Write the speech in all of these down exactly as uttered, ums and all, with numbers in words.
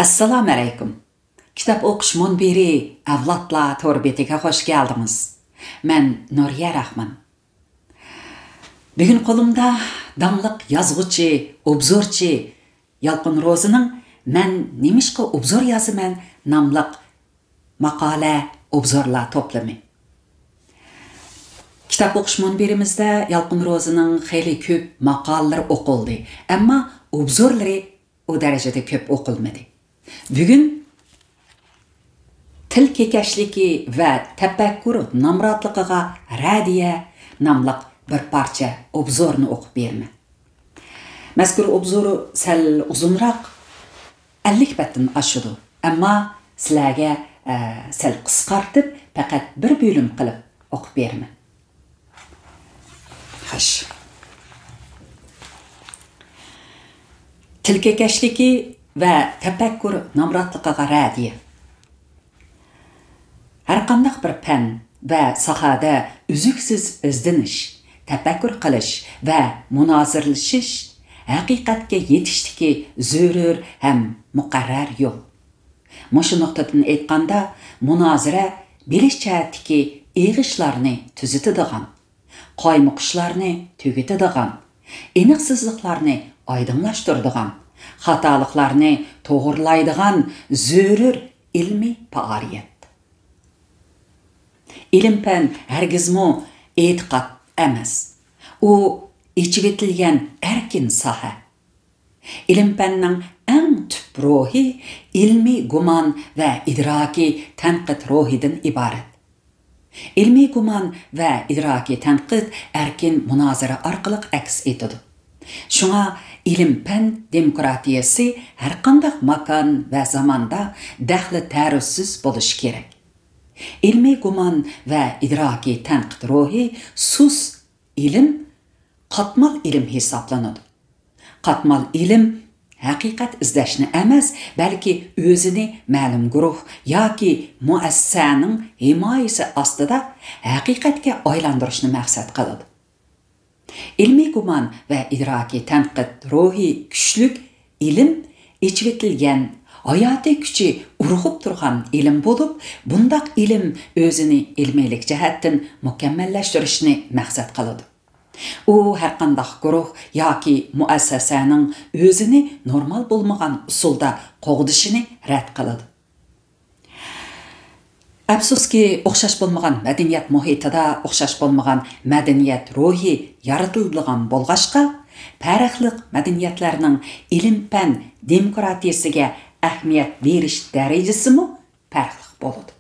ئەسسالامۇ ئەلەيكۇم. كىتاب ئوقۇش مۇنبىرى ئەۋلادلار تور بېتىگە خوش كەلدىڭىز. مەن نۇرىيە راخمان. بۈگۈن قولۇمدا داڭلىق يازغۇچى، ئوبزورچى يالقۇن روزىنىڭ مەن نېمىشقا ئوبزور يازىمەن ناملىق ماقالە، ئوبزورلار توپلىمى. كىتاب ئوقۇش مۇنبىرىمىزدە يالقۇن روزىنىڭ خېلى كۆپ ماقالىلىرى ئوقۇلدى، ئەمما ئوبزورلىرى ئۇ دەرىجىدە كۆپ ئوقۇلمىدى. بۈگۈن تىل كېكەچلىكى ۋە تەپەككۇر نامراتلىقىغا رەددىيە ناملىق بىر پارچە ئوبزورنى ئوقۇپ بېرىمەن. مەزكۇر ئوبزور سەل ئۇزۇنراق، ئەللىك بەتتىن ئاشىدۇ. ئەمما سىلەرگە، ئە، سەل قىسقارتىپ، پەقەت بىر بۆلۈم قىلىپ ئوقۇپ بېرىمەن. خوش. تىل كېكەچلىكى ۋە تەپەككۇر نامراتلىقىغا رەددىيە. ھەرقانداق بىر پەن ۋە ساھەدە ئۈزۈكسىز ئىزدىنىش، تەپەككۇر قىلىش ۋە مۇنازىرىلىشىش ھەقىقەتكە يېتىشتىكى زۆرۈر ھەم مۇقەررەر يول. مۇشۇ نۇقتىدىن ئېيتقاندا، مۇنازىرە بىلىش جەھەتتىكى ئېغىشلارنى تۈزىتىدىغان، قايمۇقۇشلارنى تۈگىتىدىغان، ئېنىقسىزلىقلارنى ئايدىڭلاشتۇرىدىغان، خاتالىقلارنى توغرىلايدىغان زۆرۈر ئىلمىي پائالىيەت. ئىلىم-پەن ھەرگىزمۇ ئېتىقاد ئەمەس. ئۇ ئېچىۋېتىلگەن ئەركىن ساھە. ئىلىم-پەننىڭ ئەڭ تۈپ روھى ئىلمىي گۇمان ۋە ئىدراكىي تەنقىد روھىدىن ئىبارەت. ئىلمىي گۇمان ۋە ئىدراكىي تەنقىد ئەركىن مۇنازىرە ئارقىلىق ئەكس ئېتىدۇ. شۇڭا ئىلىم-پەن دېموكراتىيەسى ھەرقانداق ماكان ۋە زاماندا دەخلى تەرۇزسىز بولۇشى كېرەك. ئىلمىي گۇمان ۋە ئىدراكىي تەنقىد روھى سۇس ئىلىم، قاتمال ئىلىم ھېسابلىنىدۇ. قاتمال ئىلىم ھەقىقەت ئىزدەشنى ئەمەس، بەلكى ئۆزىنى مەلۇم گۇرۇھ ياكى مۇئەسسەسەنىڭ ھىمايىسى ئاستىدا ھەقىقەتكە ئايلاندۇرۇشنى مەقسەت قىلىدۇ. ئىلمىي گۇمان ۋە ئىدراكىي تەنقىد روھى كۈچلۈك ئىلىم ئېچىۋېتىلگەن، ھاياتىي كۈچى ئۇرغۇپ تۇرغان ئىلىم بولۇپ، بۇنداق ئىلىم ئۆزىنى ئىلمىيلىك جەھەتتىن مۇكەممەللەشتۈرۈشنى مەقسەت قىلىدۇ. ئۇ ھەرقانداق گۇرۇھ ياكى مۇئەسسەسەنىڭ ئۆزىنى نورمال بولمىغان ئۇسۇلدا قوغدىشىنى رەت قىلىدۇ. ئەپسۇسكى، ئوخشاش بولمىغان مەدەنىيەت مۇھىتىدا ئوخشاش بولمىغان مەدەنىيەت روھى يارىتىلىدىغان بولغاچقا، پەرقلىق مەدەنىيەتلەرنىڭ ئىلىم-پەن دېموكراتىيەسىگە ئەھمىيەت بېرىش دەرىجىسىمۇ پەرقلىق بولىدۇ.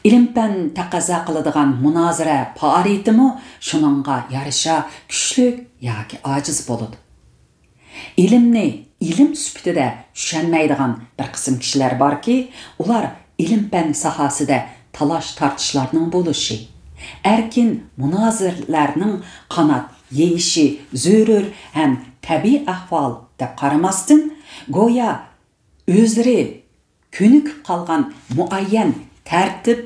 ئىلىم-پەن تەقەززا قىلىدىغان مۇنازىرە پائالىيىتىمۇ شۇنىڭغا يارىشا كۈچلۈك ياكى ئاجىز بولىدۇ. ئىلىمنى ئىلىم سۈپىتىدە چۈشەنمەيدىغان بىر قىسىم كىشىلەر باركى، ئۇلار ئىلىم-پەن ساھەسىدە تالاش-تارتىشلارنىڭ بولۇشى، ئەركىن مۇنازىرىلەرنىڭ قانات يېيىشى زۆرۈر ھەم تەبىئىي ئەھۋال دەپ قارىماستىن، گويا ئۆزلىرى كۆنۈكۈپ قالغان مۇئەييەن تەرتىپ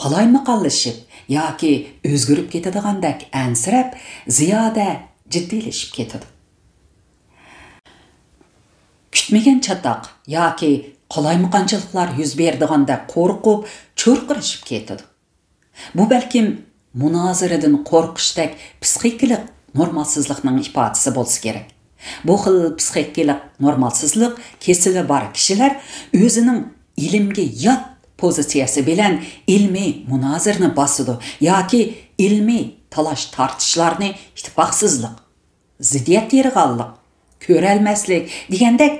قالايمىقانلىشىپ ياكى ئۆزگىرىپ كېتىدىغاندەك ئەنسىرەپ، زىيادە جىددىيلىشىپ كېتىدۇ. كۈتمىگەن چاتاق ياكى قالايمىقانچىلىقلار يۈز بېرىدىغاندەك قورقۇپ، چۇرقىرىشىپ كېتىدۇ. بۇ بەلكىم مۇنازىرىدىن قورقۇشتەك پسىخىكىلىق نورمالسىزلىقنىڭ ئىپادىسى بولسا كېرەك. بۇ خىل پسىخىكىلىق نورمالسىزلىق كېسىلى بار كىشىلەر ئۆزىنىڭ ئىلىمگە يات پوزىتسىيەسى بىلەن ئىلمىي مۇنازىرىنى باسىدۇ ياكى ئىلمىي تالاش-تارتىشلارنى ئىتتىپاقسىزلىق، زىددىيەت تېرىغانلىق، كۆرەلمەسلىك دېگەندەك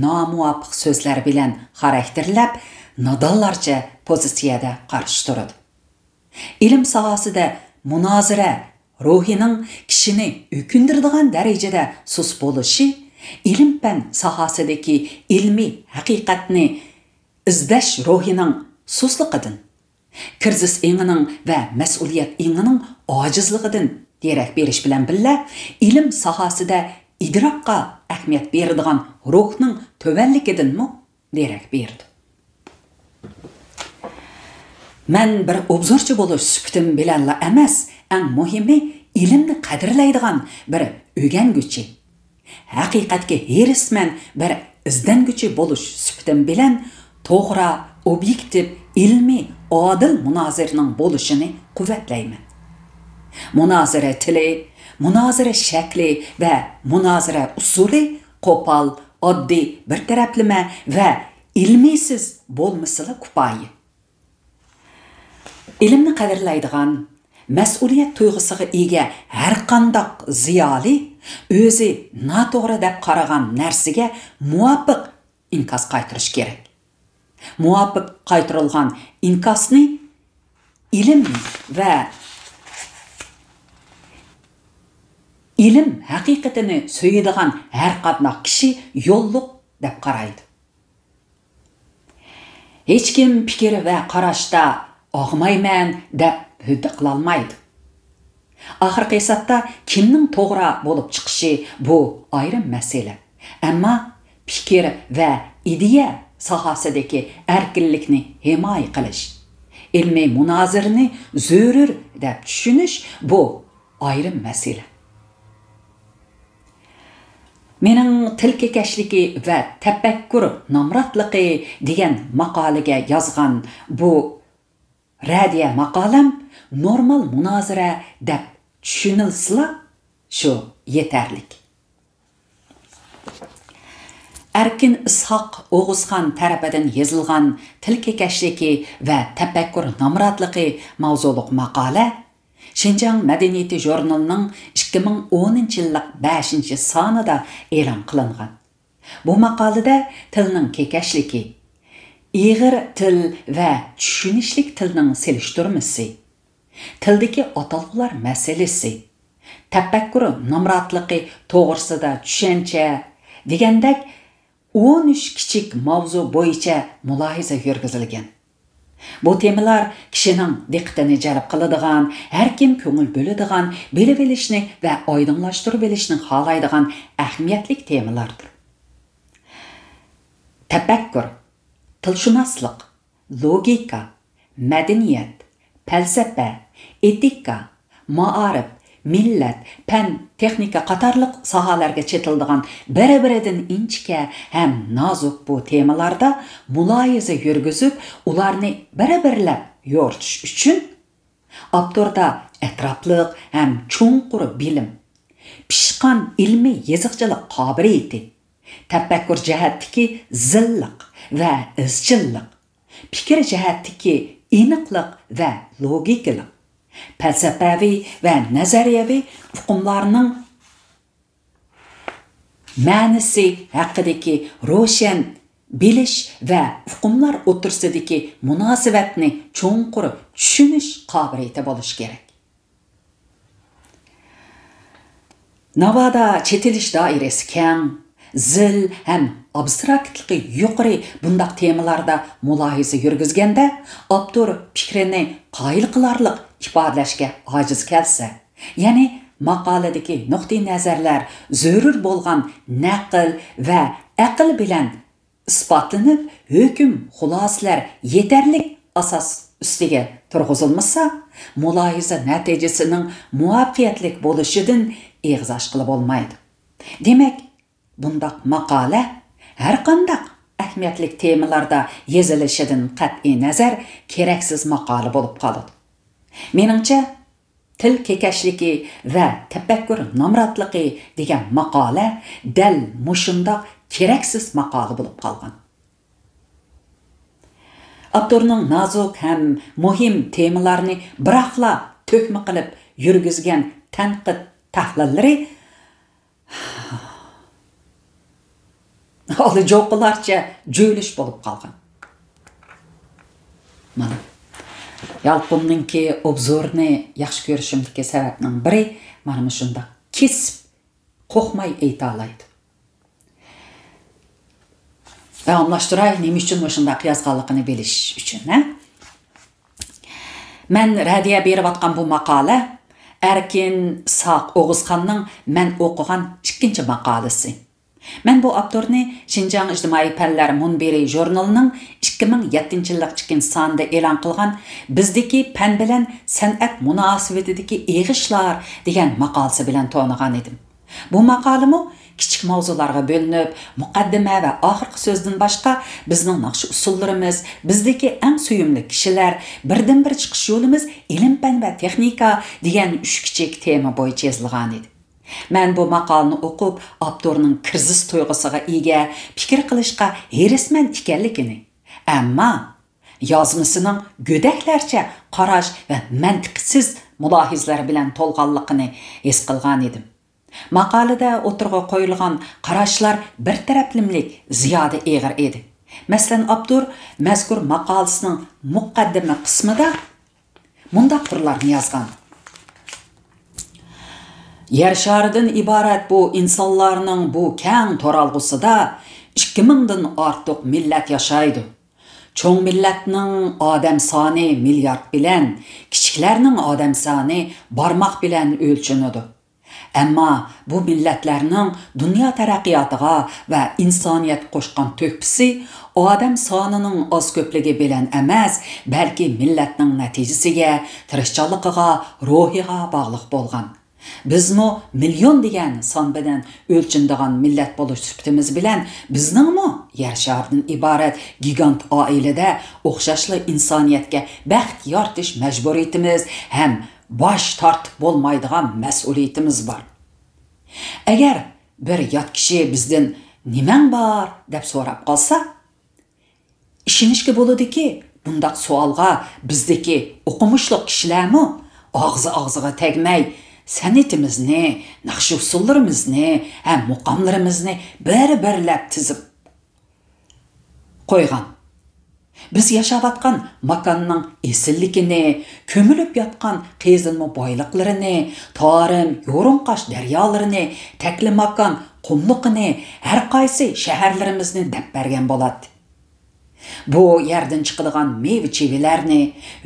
نامۇۋاپىق سۆزلەر بىلەن خاراكتېرلەپ، نادانلارچە پوزىتسىيەدە قارشى تۇرىدۇ. ئىلىم ساھەسىدە مۇنازىرە روھىنىڭ كىشىنى ئۆكۈندۈرىدىغان دەرىجىدە سۇس بولۇشى ئىلىم-پەن ساھەسىدىكى ئىلمىي ھەقىقەتنى ئىزدەش روھىنىڭ سۇسلۇقىدىن، كىرىزىس ئېڭىنىڭ ۋە مەسئۇلىيەت ئېڭىنىڭ ئاجىزلىقىدىن دېرەك بېرىش بىلەن بىللە، ئىلىم ساھەسىدە ئىدراكقا ئەھمىيەت بېرىدىغان روھنىڭ تۆۋەنلىكىدىنمۇ دېرەك بېرىدۇ. مەن بىر ئوبزورچى بولۇش سۈپىتىم بىلەنلا ئەمەس، ئەڭ مۇھىمى ئىلىمنى قەدىرلەيدىغان بىر ئۆگەنگۈچى، ھەقىقەتكە ھېرىسمەن بىر ئىزدەنگۈچى بولۇش سۈپىتىم بىلەن توغرا، ئوبيېكتىپ، ئىلمىي، ئادىل مۇنازىرىنىڭ بولۇشىنى قۇۋۋەتلەيمەن. مۇنازىرە تىلى، مۇنازىرە شەكلى ۋە مۇنازىرە ئۇسۇلى قوپال، ئاددىي، بىر تەرەپلىمە ۋە ئىلمىيسىز بولمىسىلا كۇپايە. ئىلىمنى قەدىرلەيدىغان، مەسئۇلىيەت تۇيغۇسىغا ئىگە ھەرقانداق زىيالىي ئۆزى ناتوغرا دەپ قارىغان نەرسىگە مۇۋاپىق ئىنكاس قايتۇرۇشى كېرەك. مۇۋاپىق قايتۇرۇلغان ئىنكاسنى ئىلىم ۋە ئىلىم ھەقىقىتىنى سۆيىدىغان ھەرقانداق كىشى يوللۇق دەپ قارايدۇ. ھېچكىم پىكىر ۋە قاراشتا «ئاغمايمەن» دەپ ھۆددە قىلالمايدۇ. ئاخىرقى ھېسابتا كىمنىڭ توغرا بولۇپ چىقىشى، بۇ ئايرىم مەسىلە. ئەمما پىكىر ۋە ئىدىيە ساھەسىدىكى ئەركىنلىكنى ھىمايە قىلىش، ئىلمىي مۇنازىرىنى زۆرۈر دەپ چۈشىنىش، بۇ ئايرىم مەسىلە. مېنىڭ تىلكەشلىكى ۋە تەپەككۇر نامراتلىقى دېگەن ماقالىگە يازغان بۇ رەددىيە ماقالەم نورمال مۇنازىرە دەپ چۈشىنىلسىلا، شۇ يېتەرلىك. ئەركىن ئىسھاق ئوغۇزخان تەرىپىدىن يېزىلغان تىلكەشلىكى ۋە تەپەككۇر نامراتلىقى ماۋزۇلۇق ماقالە شىنجاڭ مەدەنىيىتى ژۇرنىلىنىڭ ئىككى مىڭ ئونىنچى يىللىق بەشىنچى سانىدا ئېلان قىلىنغان. بۇ ماقالىدە تىلنىڭ كېكەچلىكى، ئېغىر تىل ۋە چۈشىنىشلىك تىلنىڭ سېلىشتۇرمىسى، تىلدىكى ئاتالغۇلار مەسىلىسى، تەپەككۇر نامراتلىقى توغرىسىدا چۈشەنچە دېگەندەك ئون ئۈچ كىچىك ماۋزۇ بويىچە مۇلاھىزە يۈرگۈزۈلگەن. بۇ تېمىلار كىشىنىڭ دىققىتىنى جەلپ قىلىدىغان، ھەركىم كۆڭۈل بۆلىدىغان، بىلىۋېلىشنى ۋە ئايدىڭلاشتۇرۇۋېلىشنى خالايدىغان ئەھمىيەتلىك تېمىلاردۇر. تەپەككۇر، تىلشۇناسلىق، لوگىكا، مەدەنىيەت، پەلسەپە، ئېتىكا، مائارىپ، مىللەت، پەن، تېخنىكا قاتارلىق ساھەلەرگە چېتىلىدىغان بىر-بىرىدىن ئىنچىكە ھەم نازۇك بۇ تېمىلاردا مۇلاھىزە يۈرگۈزۈپ، ئۇلارنى بىر-بىرلەپ يورۇتۇش ئۈچۈن ئاپتوردا ئەتراپلىق ھەم چوڭقۇر بىلىم، پىشقان ئىلمىي يېزىقچىلىق قابىلىيىتى، تەپەككۇر جەھەتتىكى زىللىق ۋە ئىزچىللىق، پىكىر جەھەتتىكى ئېنىقلىق ۋە لوگىكىلىق، پەلسەپەۋى ۋە نەزەرىيەۋى ئۇقۇملارنىڭ مەنىسى ھەققىدىكى روشەن بىلىش ۋە ئۇقۇملار ئوتتۇرىسىدىكى مۇناسىۋەتنى چوڭقۇر چۈشىنىش قابىلىيىتى بولۇشى كېرەك. ناۋادا چېتىلىش دائىرىسى كەڭ، زىل ھەم ئابستراكتلىقى يۇقىرى بۇنداق تېمىلاردا مۇلاھىزە يۈرگۈزگەندە، ئاپتور پىكرىنى قايىل قىلارلىق ئىپادىلەشكە ئاجىز كەلسە، يەنى ماقالىدىكى نۇقتىئىنەزەرلەر زۆرۈر بولغان نەقىل ۋە ئەقىل بىلەن ئىسپاتلىنىپ، ھۆكۈم، خۇلاسىلەر يېتەرلىك ئاساس ئۈستىگە تۇرغۇزۇلمىسا، مۇلاھىزە نەتىجىسىنىڭ مۇۋەپپەقىيەتلىك بولۇشىدىن ئېغىز ئاچقىلى بولمايدۇ. دېمەك، بۇنداق ماقالە ھەرقانداق ئەھمىيەتلىك تېمىلاردا يېزىلىشىدىن قەتئىينەزەر، كېرەكسىز ماقالە بولۇپ قالىدۇ. مېنىڭچە، تىل كېكەچلىكى ۋە تەپەككۇر نامراتلىقى دېگەن ماقالە دەل مۇشۇنداق كېرەكسىز ماقالە بولۇپ قالغان. ئاپتورنىڭ نازۇك ھەم مۇھىم تېمىلارنى بىراقلا تۆكمە قىلىپ يۈرگۈزگەن تەنقىد تەھلىللىرى ئالىجوقىلارچە جۆيلۈش بولۇپ قالغان. مانا، يالقۇننىڭكى ئوبزورىنى ياخشى كۆرۈشۈمدىكى سەۋەبنىڭ بىرى مانا مۇشۇنداق كېسىپ، قورقماي ئېيتالايدۇ. داۋاملاشتۇراي، نېمە ئۈچۈن مۇشۇنداق يازغانلىقىنى بىلىش ئۈچۈن، ھە؟ مەن رەددىيە بېرىۋاتقان بۇ ماقالە ئەركىن ئىسھاق ئوغۇزخاننىڭ مەن ئوقۇغان ئىككىنچى ماقالىسى. مەن بۇ ئاپتورنى شىنجاڭ ئىجتىمائىي پەنلەر مۇنبىرى ژۇرنىلىنىڭ ئىككى مىڭ يەتتىنچى يىللىق ئىككىنچى سانىدا ئېلان قىلغان بىزدىكى پەن بىلەن سەنئەت مۇناسىۋىتىدىكى ئېغىشلار دېگەن ماقالىسى بىلەن تونۇغان ئىدىم. بۇ ماقالىمۇ كىچىك ماۋزۇلارغا بۆلۈنۈپ، مۇقەددىمە ۋە ئاخىرقى سۆزدىن باشقا، بىزنىڭ ناخشا ئۇسسۇللىرىمىز، بىزدىكى ئەڭ سۆيۈملۈك كىشىلەر، بىردىنبىر چىقىش يولىمىز ئىلىم-پەن ۋە تېخنىكا دېگەن ئۈچ كىچىك تېما بويىچە يېزىلغانىدى. مەن بۇ ماقالىنى ئوقۇپ، ئاپتورنىڭ كىرىزىس تۇيغۇسىغا ئىگە، پىكىر قىلىشقا ھېرىسمەن ئىكەنلىكىنى، ئەمما يازمىسىنىڭ گۆدەكلەرچە قاراش ۋە مەنتىقسىز مۇلاھىزىلەر بىلەن تولغانلىقىنى ھېس قىلغانىدىم. ماقالىدە ئوتتۇرىغا قويۇلغان قاراشلار بىر تەرەپلىمىلىك زىيادە ئېغىر ئىدى. مەسىلەن، ئاپتور مەزكۇر ماقالىسىنىڭ مۇقەددىمە قىسمىدا مۇنداق قۇرلارنى يازغان: يەر شارىدىن ئىبارەت بۇ ئىنسانلارنىڭ بۇ كەڭ تورالغۇسىدا ئىككى مىڭدىن ئارتۇق مىللەت ياشايدۇ. چوڭ مىللەتنىڭ ئادەم سانى مىليارد بىلەن، كىچىكلەرنىڭ ئادەم سانى بارماق بىلەن ئۆلچىنىدۇ. ئەمما بۇ مىللەتلەرنىڭ دۇنيا تەرەققىياتىغا ۋە ئىنسانىيەتكە قوشقان تۆھپىسى ئادەم سانىنىڭ ئاز-كۆپلۈكى بىلەن ئەمەس، بەلكى مىللەتنىڭ نەتىجىسىگە، تىرىشچانلىقىغا، روھىغا باغلىق بولغان. بىزمۇ مىليون دېگەن سان بىلەن ئۆلچىنىدىغان مىللەت بولۇش سۈپىتىمىز بىلەن، بىزنىڭمۇ يەر شارىدىن ئىبارەت گىگانت ئائىلىدە ئوخشاشلا ئىنسانىيەتكە بەخت يارىتىش مەجبۇرىيىتىمىز ھەم باش تارتىپ بولمايدىغان مەسئۇلىيىتىمىز بار. ئەگەر بىر يات كىشى بىزدىن «نېمەڭ بار؟» دەپ سوراپ قالسا، ئىشىنىشكە بولىدۇكى، بۇنداق سوئالغا بىزدىكى ئوقۇمۇشلۇق كىشىلەرمۇ ئاغزى ئاغزىغا تەگمەي، سەنئىتىمىزنى، ناخشا-ئۇسسۇللىرىمىزنى ھەم مۇقاملىرىمىزنى بىر-بىرلەپ تىزىپ قويغان. بىز ياشاۋاتقان ماكاننىڭ ئېسىللىكىنى، كۆمۈلۈپ ياتقان قېزىلما بايلىقلىرىنى، تارىم، يورۇڭقاش دەريالىرىنى، تەكلىماكان قۇملۇقىنى، ھەر قايسى شەھەرلىرىمىزنى دەپ بەرگەن بولاتتى. بۇ يەردىن چىقىدىغان مېۋە-چېۋىلەرنى،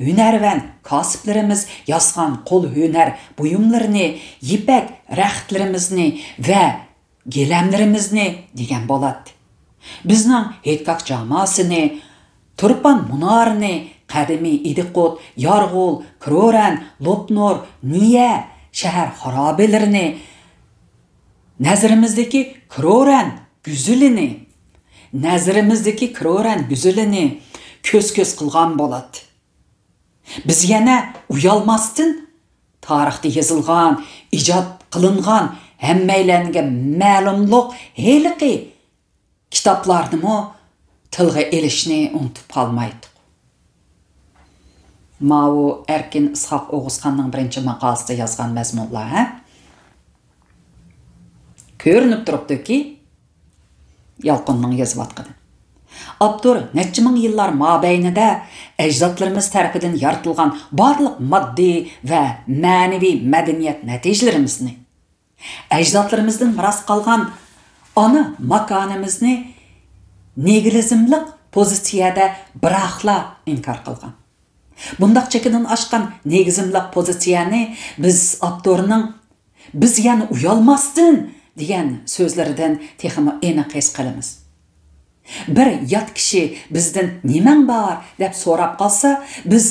ھۈنەرۋەن كاسىپلىرىمىز ياسىغان قول ھۈنەر بۇيۇملىرىنى، يىپەك رەختلىرىمىزنى ۋە گىلەملىرىمىزنى دېگەن بولاتتى. بىزنىڭ ھېيتگاھ جاماسىنى، تۇرپان مۇنارىنى، قەدىمىي ئىدىقۇت، يارغول، كرورەن، لوپنۇر، نىيە شەھەر خارابىلىرىنى، نەزىرىمىزدىكى كرورەن گۈزىلىنى، نەزىرىمىزدىكى كرورەن گۈزىلىنى كۆز-كۆز قىلغان بولاتتى. بىز يەنە ئۇيالماستىن، تارىختا يېزىلغان، ئىجاد قىلىنغان، ھەممەيلەنگە مەلۇملۇق ھېلىقى كىتابلارنىمۇ تىلغا ئېلىشنى ئۇنتۇپ قالمايتتۇق. ماۋۇ ئەركىن ئىسھاق ئوغۇزخاننىڭ بىرىنچى ماقالىسىدا يازغان مەزمۇنلار، ھە؟ كۆرۈنۈپ تۇرۇپتۇكى، يالقۇننىڭ يېزىۋاتقىنى. ئاپتور نەچچە مىڭ يىللار مابەينىدە ئەجدادلىرىمىز تەرىپىدىن يارىتىلغان بارلىق ماددىي ۋە مەنىۋى مەدەنىيەت نەتىجىلىرىمىزنى، ئەجدادلىرىمىزدىن مىراس قالغان ئانا ماكانىمىزنى نىگىلىزملىق پوزىتسىيەدە بىراقلا ئىنكار قىلغان. بۇنداق چېكىدىن ئاشقان نىگىزملىق پوزىتسىيەنى بىز ئاپتورنىڭ «بىز يەنە ئۇيالماستىن» دېگەن سۆزلىرىدىن تېخىمۇ ئېنىق ھېس قىلىمىز. بىر يات كىشى بىزدىن «نېمەڭ بار؟» دەپ سوراپ قالسا، بىز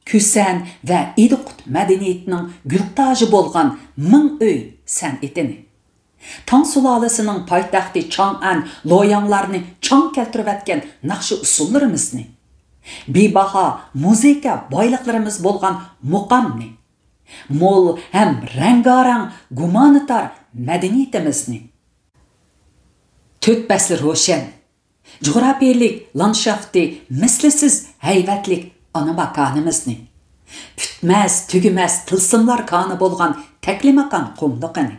كۈسەن ۋە ئىدىقۇت مەدەنىيىتىنىڭ گۈل تاجى بولغان مىڭ ئۆي سەنئىتىنى، تاڭ سۇلالىسىنىڭ پايتەختى چاڭئەن، لوياڭلارنى چاڭ كەلتۈرۈۋەتكەن ناخشا-ئۇسسۇللىرىمىزنى، بىباھا مۇزىكا بايلىقلىرىمىز بولغان مۇقامنى، مول ھەم رەڭگارەڭ گۇمانىتار مەدەنىيىتىمىزنى، تۆت پەسلى روشەن، جۇغراپىيەلىك لانشافتى مىسلىسىز ھەيۋەتلىك ئانا ماكانىمىزنى، پۈتمەس، تۈگىمەس تىلسىملار كانى بولغان تەكلىماكان قۇملۇقىنى،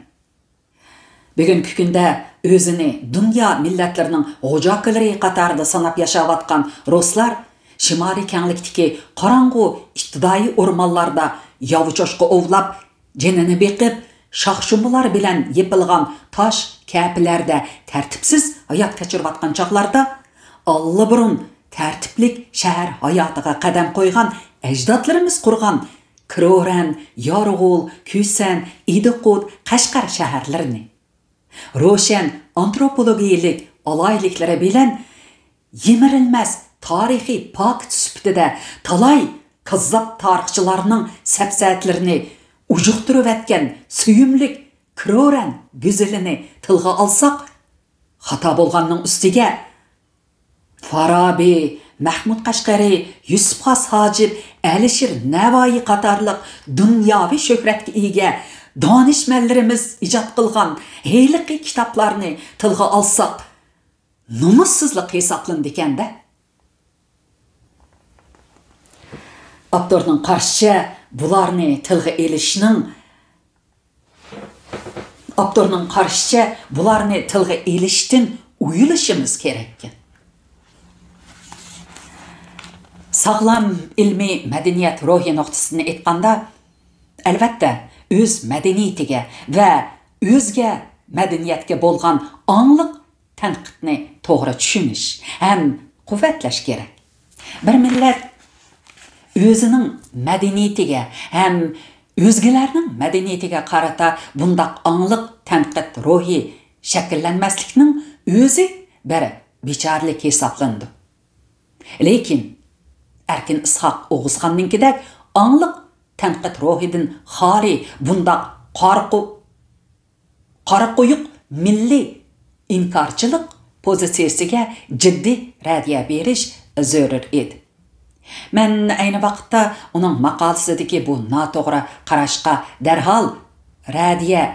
بۈگۈنكى كۈندە ئۆزىنى دۇنيا مىللەتلىرىنىڭ غوجاكىلىرى قاتارىدا ساناپ ياشاۋاتقان رۇسلار شىمالىي كەڭلىكتىكى قاراڭغۇ ئىپتىدائىي ئورمانلاردا ياۋا چوشقا ئوۋلاپ، جېنىنى بېقىپ، شاخ-شۇمبىلار بىلەن يېپىلغان تاش كەپىلەردە تەرتىپسىز ھايات كەچۈرۈۋاتقان چاغلاردا، ئاللىبۇرۇن تەرتىپلىك شەھەر ھاياتىغا قەدەم قويغان ئەجدادلىرىمىز قۇرغان كرورەن، يارغول، كۈسەن، ئىدىقۇت، قەشقەر شەھەرلىرىنى، روشەن ئانتروپولوگىيەلىك ئالاھىدىلىكلىرى بىلەن يىمىرىلمەس تارىخىي پاكىت سۈپىتىدە تالاي كاززاپ تارىخچىلارنىڭ سەپسەتىلىرىنى ئۇجۇقتۇرۇۋەتكەن سۆيۈملۈك كرورەن گۈزىلىنى تىلغا ئالساق، خاتا بولغاننىڭ ئۈستىگە فارابى، مەھمۇد قەشقەرى، يۈسۈپ خاس ھاجىپ، ئەلىشىر نەۋايى قاتارلىق دۇنياۋى شۆھرەتكە ئىگە دانىشمەنلىرىمىز ئىجاد قىلغان ھېلىقى كىتابلارنى تىلغا ئالساق، نومۇسسىزلىق ھېسابلىنىدىكەن-دە. ئاپتورنىڭ قارىشىچە، بۇلارنى تىلغا ئېلىشنىڭ، ئاپتورنىڭ قارىشىچە، بۇلارنى تىلغا ئېلىشتىن ئۇيىلىشىمىز كېرەككەن. ساغلام ئىلمىي مەدەنىيەت روھى نۇقتىسىدىن ئېيتقاندا، ئەلۋەتتە، ئۆز مەدەنىيىتىگە ۋە ئۆزگە مەدەنىيەتكە بولغان ئاڭلىق تەنقىدنى توغرا چۈشىنىش ھەم قۇۋۋەتلەش كېرەك. بىر مىللەت ئۆزىنىڭ مەدەنىيىتىگە ھەم ئۆزگىلەرنىڭ مەدەنىيىتىگە قارىتا بۇنداق ئاڭلىق تەنقىد روھى شەكىللەنمەسلىكنىڭ ئۆزى بىر بىچارىلىك ھېسابلىنىدۇ. لېكىن ئەركىن ئىسھاق ئوغۇزخاننىڭكىدەك ئاڭلىق تەنقىد روھىدىن خالىي بۇنداق قارا قۇ-، قارا قويۇق مىللىي ئىنكارچىلىق پوزىتسىيىسىگە جىددىي رەددىيە بېرىش زۆرۈر ئىدى. مەن ئەينى ۋاقىتتا ئۇنىڭ ماقالىسىدىكى بۇ ناتوغرا قاراشقا دەرھال رەددىيە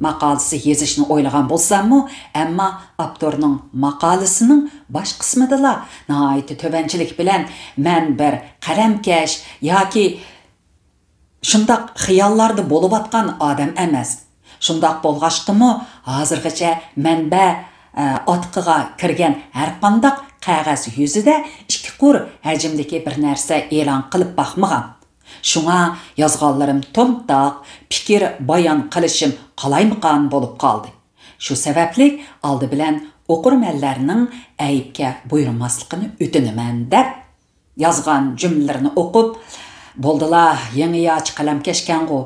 ماقالىسى يېزىشنى ئويلىغان بولساممۇ، ئەمما ئاپتورنىڭ ماقالىسىنىڭ باش قىسمىدىلا ناھايىتى تۆۋەنچىلىك بىلەن، مەن بىر قەلەمكەش ياكى شۇنداق خىياللاردا بولۇۋاتقان ئادەم ئەمەس. شۇنداق بولغاچقىمۇ، ھازىرغىچە مەنبە، ئە، ئاتىقىغا كىرگەن ھەرقانداق قەغەز يۈزىدە ئىككى قۇر ھەجىمدىكى بىر نەرسە ئېلان قىلىپ باقمىغان. شۇڭا يازغانلىرىم تومتاق، پىكىر بايان قىلىشىم قالايمىقان بولۇپ قالدى. شۇ سەۋەبلىك ئالدى بىلەن ئوقۇرمەنلەرنىڭ ئەيىبكە بۇيرۇماسلىقىنى ئۆتۈنىمەن، دەپ يازغان جۈملىلىرىنى ئوقۇپ، بولدىلا، يېڭى ياچى قەلەمكەشكەنغۇ.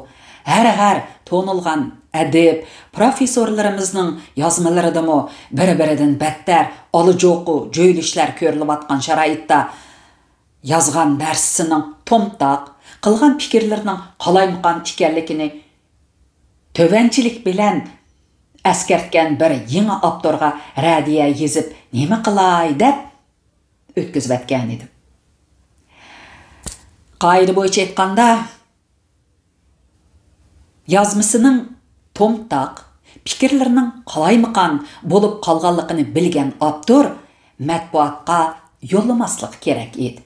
ھەر، ھەر تونۇلغان ئەدىب، پروفېسسورلىرىمىزنىڭ يازمىلىرىدىمۇ بىر-بىرىدىن بەتتەر ئالا-جوقۇ جۆيلۈشلەر كۆرۈلۈۋاتقان شارائىتتا، يازغان نەرسىسىنىڭ تومتاق، قىلغان پىكىرلىرىنىڭ قالايمىقان ئىكەنلىكىنى تۆۋەنچىلىك بىلەن ئەسكەرتكەن بىر يېڭى ئاپتورغا رەددىيە يېزىپ نېمە قىلاي دەپ ئۆتكۈزۈۋەتكەنىدىم. قائىدە بويىچە ئېيتقاندا، يازمىسىنىڭ تومتاق، پىكىرلىرىنىڭ قالايمىقان بولۇپ قالغانلىقىنى بىلگەن ئاپتور مەتبۇئاتقا يوللىماسلىقى كېرەك ئىدى.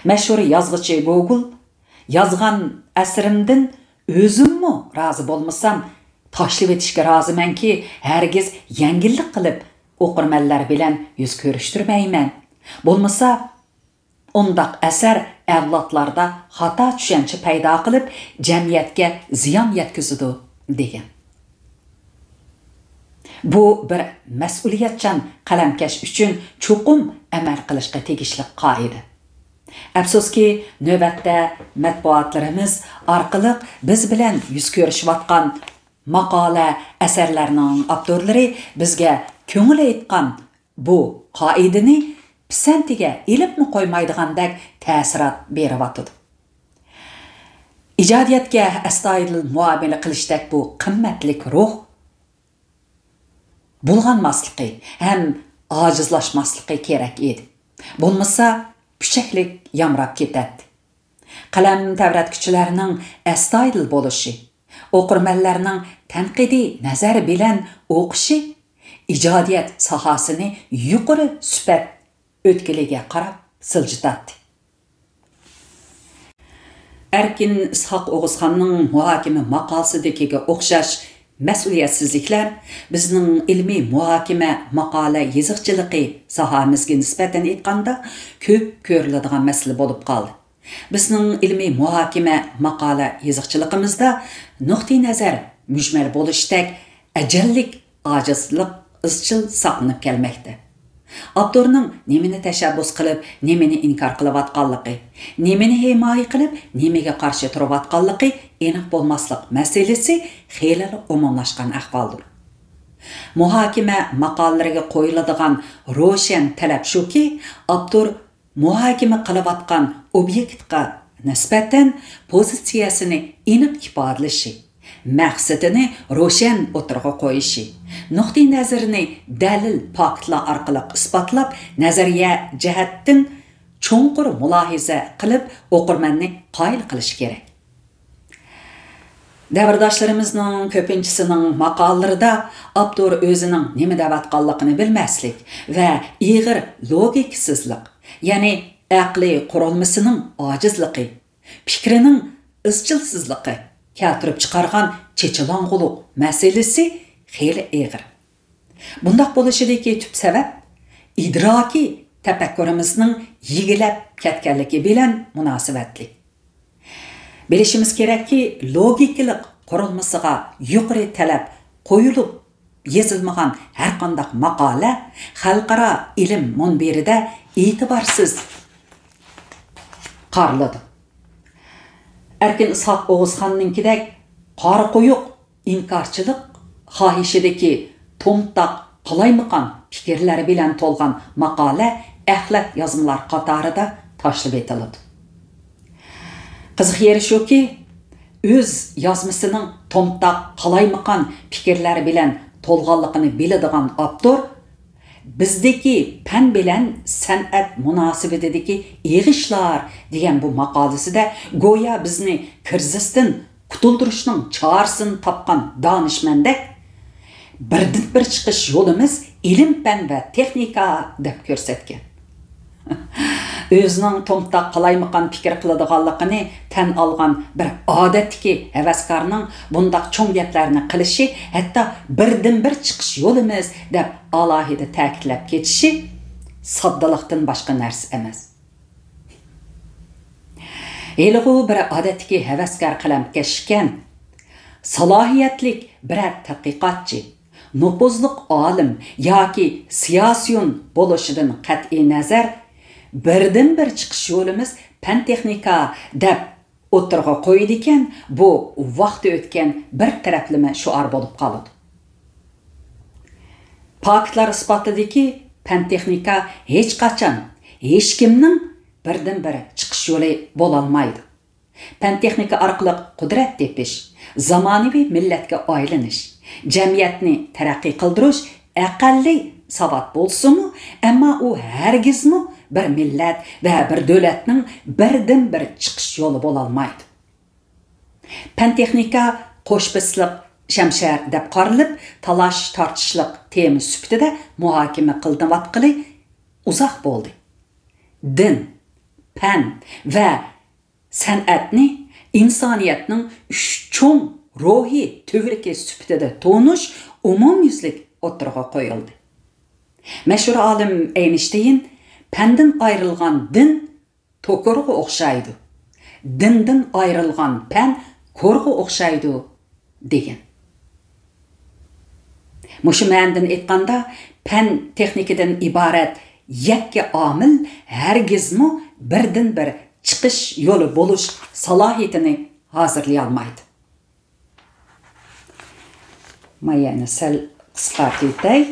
مەشھۇر يازغۇچى گوگول، يازغان ئەسىرىمدىن ئۆزۈممۇ رازى بولمىسام، تاشلىۋېتىشكە رازىمەنكى، ھەرگىز يەڭگىللىك قىلىپ ئوقۇرمەنلەر بىلەن يۈز كۆرۈشتۈرمەيمەن. بولمىسا، ئۇنداق ئەسەر ئەۋلادلاردا خاتا چۈشەنچە پەيدا قىلىپ، جەمئىيەتكە زىيان يەتكۈزىدۇ، دېگەن. بۇ بىر مەسئۇلىيەتچان قەلەمكەش ئۈچۈن چوقۇم ئەمەل قىلىشقا تېگىشلىك قائىدە. ئەپسۇسكى، نۆۋەتتە مەتبۇئاتلىرىمىز ئارقىلىق بىز بىلەن يۈز كۆرۈشۈۋاتقان ماقالە، ئەسەرلەرنىڭ ئاپتورلىرى بىزگە كۆڭۈل ئېيتقان بۇ قائىدىنى پىسەنتىگە ئېلىپمۇ قويمايدىغاندەك تەسىرات بېرىۋاتىدۇ. ئىجادىيەتكە ئەستايىدىل مۇئامىلە قىلىشتەك بۇ قىممەتلىك روھ بۇلغانماسلىقى ھەم ئاجىزلاشماسلىقى كېرەك ئىدى. بولمىسا، پۇچەكلىك يامراپ كېتەتتى. قەلەم تەۋرەتكۈچىلەرنىڭ ئەستايىدىل بولۇشى، ئوقۇرمەنلەرنىڭ تەنقىدىي نەزەر بىلەن ئوقۇشى ئىجادىيەت ساھەسىنى يۇقىرى سۈپەت ئۆتكىلىگە قاراپ سىلجىتاتتى. ئەركىن ئىسھاق ئوغۇزخاننىڭ مۇھاكىمە ماقالىسىدىكىگە ئوخشاش مەسئۇلىيەتسىزلىكلەر بىزنىڭ ئىلمىي مۇھاكىمە ماقالە يېزىقچىلىقى ساھەمىزگە نىسبەتەن ئېيتقاندا كۆپ كۆرۈلىدىغان مەسىلە بولۇپ قالدى. بىزنىڭ ئىلمىي مۇھاكىمە ماقالە يېزىقچىلىقىمىزدا نۇقتىئىنەزەر مۈجمەل بولۇشتەك ئەجەللىك ئاجىزلىق ئىزچىل ساقلىنىپ كەلمەكتە. ئاپتورنىڭ نېمىنى تەشەببۇس قىلىپ، نېمىنى ئىنكار قىلىۋاتقانلىقى، نېمىنى ھىمايە قىلىپ، نېمىگە قارشى تۇرۇۋاتقانلىقى ئېنىق بولماسلىق مەسىلىسى خېلىلا ئومۇملاشقان ئەھۋالدۇر. مۇھاكىمە ماقالىلىرىگە قويۇلىدىغان روشەن تەلەپ شۇكى، ئاپتور مۇھاكىمە قىلىۋاتقان ئوبيېكتقا نىسبەتەن پوزىتسىيەسىنى ئېنىق ئىپادىلىشى، مەقسىتىنى روشەن ئوتتۇرىغا قويۇشى، نۇقتىئىنەزىرىنى دەلىل، پاكىتلار ئارقىلىق ئىسپاتلاپ، نەزەرىيە جەھەتتىن چوڭقۇر مۇلاھىزە قىلىپ، ئوقۇرمەننى قايىل قىلىشى كېرەك. دەۋرداشلىرىمىزنىڭ كۆپىنچىسىنىڭ ماقالىلىرىدا ئاپتور ئۆزىنىڭ نېمە دەۋاتقانلىقىنى بىلمەسلىك ۋە ئېغىر لوگىكىسىزلىق، يەنى ئەقلىي قۇرۇلمىسىنىڭ ئاجىزلىقى، پىكرىنىڭ ئىزچىلسىزلىقى كەلتۈرۈپ چىقارغان چېچىلاڭغۇلۇق مەسىلىسى خېلى ئېغىر. بۇنداق بولۇشىدىكى تۈپ سەۋەب ئىدراكىي تەپەككۇرىمىزنىڭ يىگلەپ كەتكەنلىكى بىلەن مۇناسىۋەتلىك. بىلىشىمىز كېرەككى، لوگىكىلىق قۇرۇلمىسىغا يۇقىرى تەلەپ قويۇلۇپ يېزىلمىغان ھەرقانداق ماقالە خەلقئارا ئىلىم مۇنبىرىدە ئېتىبارسىز قارىلىدۇ. ئەركىن ئىسھاق ئوغۇزخاننىڭكىدەك قارا قويۇق ئىنكارچىلىق خاھىشىدىكى تومتاق قالايمىقان پىكىرلەر بىلەن تولغان ماقالە ئەخلەت يازمىلار قاتارىدا تاشلىۋېتىلىدۇ. قىزىق يېرى شۇكى، ئۆز يازمىسىنىڭ تومتاق قالايمىقان پىكىرلەر بىلەن تولغانلىقىنى بىلىدىغان ئاپتور بىزدىكى پەن بىلەن سەنئەت مۇناسىۋىتىدىكى ئېغىشلار دېگەن بۇ ماقالىسىدە گويا بىزنى كىرىزىستىن قۇتۇلدۇرۇشنىڭ چارىسىنى تاپقان دانىشمەندەك، بىردىنبىر چىقىش يولىمىز ئىلىم-پەن ۋە تېخنىكا دەپ كۆرسەتكەن. ئۆزىنىڭ تومتاق قالايمىقان پىكىر قىلىدىغانلىقىنى تەن ئالغان بىر ئادەتتىكى ھەۋەسكارنىڭ بۇنداق چوڭ گەپلەرنى قىلىشى، ھەتتا بىردىنبىر چىقىش يولىمىز دەپ ئالاھىدە تەكىتلەپ كېتىشى ساددىلىقتىن باشقا نەرسە ئەمەس. ھېلىغۇ بىر ئادەتتىكى ھەۋەسكار قەلەمكەش ئىكەن، سالاھىيەتلىك بىرەر تەتقىقاتچى، نوپۇزلۇق ئالىم ياكى سىياسىيون بولۇشىدىن قەتئىينەزەر، بىردىنبىر چىقىش يولىمىز پەن-تېخنىكا دەپ ئوتتۇرىغا قويىدىكەن، بۇ ۋاقتى ئۆتكەن بىر تەرەپلىمە شوئار بولۇپ قالىدۇ. پاكىتلار ئىسپاتلىدىكى، پەن-تېخنىكا ھېچقاچان ھېچكىمنىڭ بىردىنبىر چىقىش يولى بولالمايدۇ. پەن-تېخنىكا ئارقىلىق قۇدرەت تېپىش، زامانىۋى مىللەتكە ئايلىنىش، جەمئىيەتنى تەرەققىي قىلدۇرۇش ئەقەللىي ساۋات بولسىمۇ، ئەمما ئۇ ھەرگىزمۇ بىر مىللەت ۋە بىر دۆلەتنىڭ بىردىنبىر چىقىش يولى بولالمايدۇ. پەن-تېخنىكا قوش پىستىلىق شەمشەر دەپ قارىلىپ، تالاش-تارتىشلىق تېما سۈپىتىدە مۇھاكىمە قىلىنىۋاتقىلى ئۇزاق بولدى. دىن، پەن ۋە سەنئەتنى ئىنسانىيەتنىڭ ئۈچ چوڭ روھىي تۈۋرۈكى سۈپىتىدە تونۇش ئومۇميۈزلۈك ئوتتۇرىغا قويۇلدى. مەشھۇر ئالىم ئەينىشتىين، پەندىن ئايرىلغان دىن توكۇرغا ئوخشايدۇ، دىندىن ئايرىلغان پەن كورغا ئوخشايدۇ، دېگەن. مۇشۇ مەنىدىن ئېيتقاندا، پەن تېخنىكىدىن ئىبارەت يەككە ئامىل ھەرگىزمۇ بىردىنبىر چىقىش يولى بولۇش سالاھىيىتىنى ھازىرلىيالمايدۇ. مايەنى سەل قىسقارتىۋېتەي.